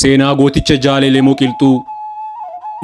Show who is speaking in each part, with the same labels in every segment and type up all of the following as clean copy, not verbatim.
Speaker 1: Seenaa gooticha Jaal Elemoo Qilxuu.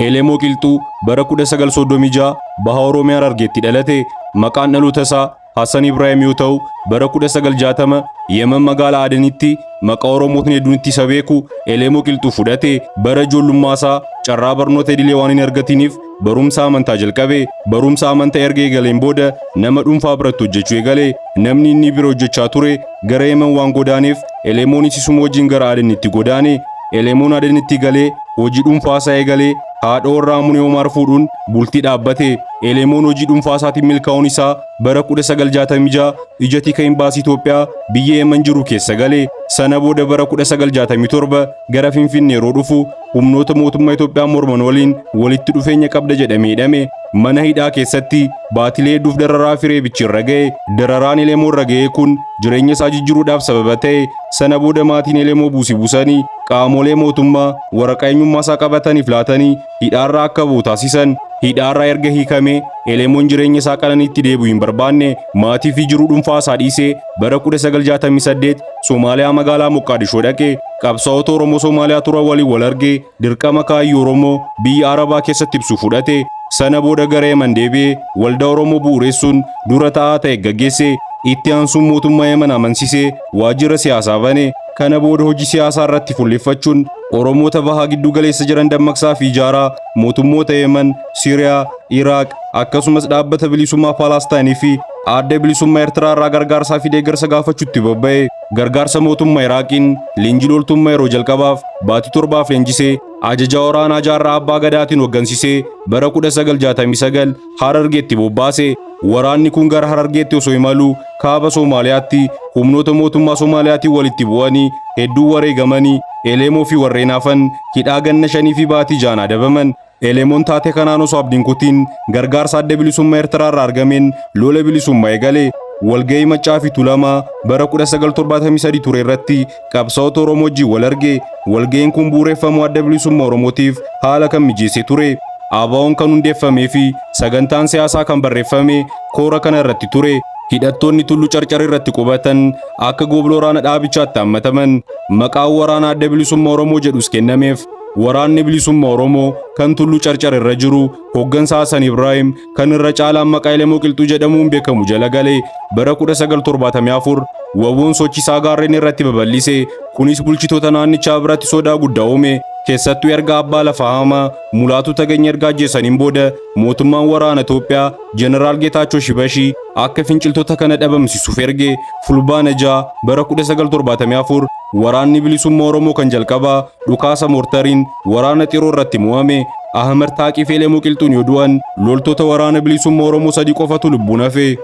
Speaker 1: Elemoo Qilxuu bara 1936 Baha Oromiyaa Harargeetti dhalate. Maqaan dhaloota isaa Hassan Ibrahim yoo ta'u, bara 1960 Yemen magaalaa Adenitti maqaa Oromootni hedduun itti isa beeku Elemoo Qilxuu fudhate. Bara ijoollummaa isaa carraa barnoota idilee waan hin argatiniif barumsa amantaa jalqabe. Barumsa amantaa erga eegaleen booda nama dhuunfaa biratti hojjechuu eegale. Namni inni bira hojjechaa ture gara Yemen waan godaaneef Elemoonis isuma wajjin gara Adenitti godaane. Elemoon Adenitti galee hojii dhuunfaa isaa eegalee haadha warraa Munee Omar fuudhuun bultii dhaabbate. Elemoon hojii dhuunfaa isaatiin milkaa'uun isaa bara 1966 ija tika imbaasii Itoophiyaa biyya Yemen jiru keessa gale. Sana booda bara 1967 gara Finfinnee yeroo dhufu humnoota mootummaa Itoophiyaa morman waliin walitti dhufeenya qabda jedhamee hidhame. Mana hidhaa keessatti baatilee hedduuf dararaa fi reebichi irra ga'e. Dararaan Elemoo irra ga'e kun jireenya isaa jijjiiruudhaaf sababa ta'e. Sana booda maatiin Elemoo buusii buusanii qaamolee mootummaa waraqaa eenyummaa isaa qabataniif laatanii hidhaarraa akka bu'u taasisan. Hidhaarraa erga hiikamee Elemoon jireenya isaa qananiitti deebi'uu hin barbaanne. Maatii fi jiruu dhuunfaa isaa dhiisee bara 1968 Somaaliyaa magaalaa Moqqaadishoo dhaqe. Qabsaa'ota Oromoo Somaaliyaa turan waliin wal argee dirqama kaayyoo Oromoo biyya Arabaa keessatti ibsu fudhate. Sana booda gara Yemen deebi'ee waldaa Oromoo bu'uureessuun dura taa'aa ta'e gaggeesse. Itti aansuun mootummaa Yemen amansiisee waajjira siyaasaa bane. Kana booda hojii siyaasaa irratti fuulleffachuun Oromoota bahaa giddu galeessa jiran dammaqsaa fi ijaaraa mootummoota Yemen, Siiriyaa, Iraaq akkasumas dhaabbata bilisummaa Paalastaayinii fi adda bilisummaa Eertiraa irraa gargaarsaa fi deeggarsa gaafachuutti bobba'e. Gargaarsa mootummaa Iraaqiin leenjii loltummaa yeroo jalqabaaf baatii 7f leenjisee ajaja waraanaa Jaarraa Abbaa Gadaatiin hooggansisee bara 1969 Harargeetti bobbaase. Waraanni kun gara Harargeetti osoo imaluu kaaba Somaaliyaatti humnoota mootummaa Somaaliyaatiin walitti bu'anii hedduu wareegamanii Elemoo fi warreen hafan hidhaa ganna 5 fi baatii 6 adabaman. Elemoon taatee kanaan osoo abdiin kutiin gargaarsa adda bilisummaa Eertiraa irraa argameen lola bilisummaa eegale. Walga'ii Maccaa fi Tuulamaa bara 1973 ture irratti qabsaa'ota Oromoo wajjin wal arge. Walga'iin kun bu'uureffamuu adda bilisummaa Oromootiif haala kan mijeessee ture. ABO'n kan hundeeffamee fi sagantaan siyaasaa kan barreeffame koora kana irratti ture. Hidhattoonni Tulluu Carcar irratti qubatan akka goobla waraana dhaabichaatti hammataman. Maqaan waraana adda bilisummaa Oromoo jedhus kennameef. Waraanni bilisummaa Oromoo kan Tulluu Carcar irra jiru hooggansa Hasan Ibrahim kan irra caalaan maqaa Elemoo Qilxuu jedhamuun beekamu jala galee bara 1974 WBO'n sochiisaa gaarreen irratti babal'ise. Kunis bulchitoota naannichaa biratti sodaa guddaa uume. Keessattuu erga abbaa lafaa hamaa Mulaatu Taganya erga ajjeesaniin booda mootummaan waraana Itoophiyaa Jeneraal Geetaachoo Shibashii akka finciltoota kana dhabamsiisuuf erge. Fulbaana 6 bara 1974 waraanni bilisummaa Oromoo kan jalqabaa dhukaasa moortariin waraana Xiroo irratti mo'ame. Ahmad Taaqii fi Elemoo Qilxuun yoo du'an loltoota waraana bilisummaa Oromoo 3 qofatu lubbuun hafe.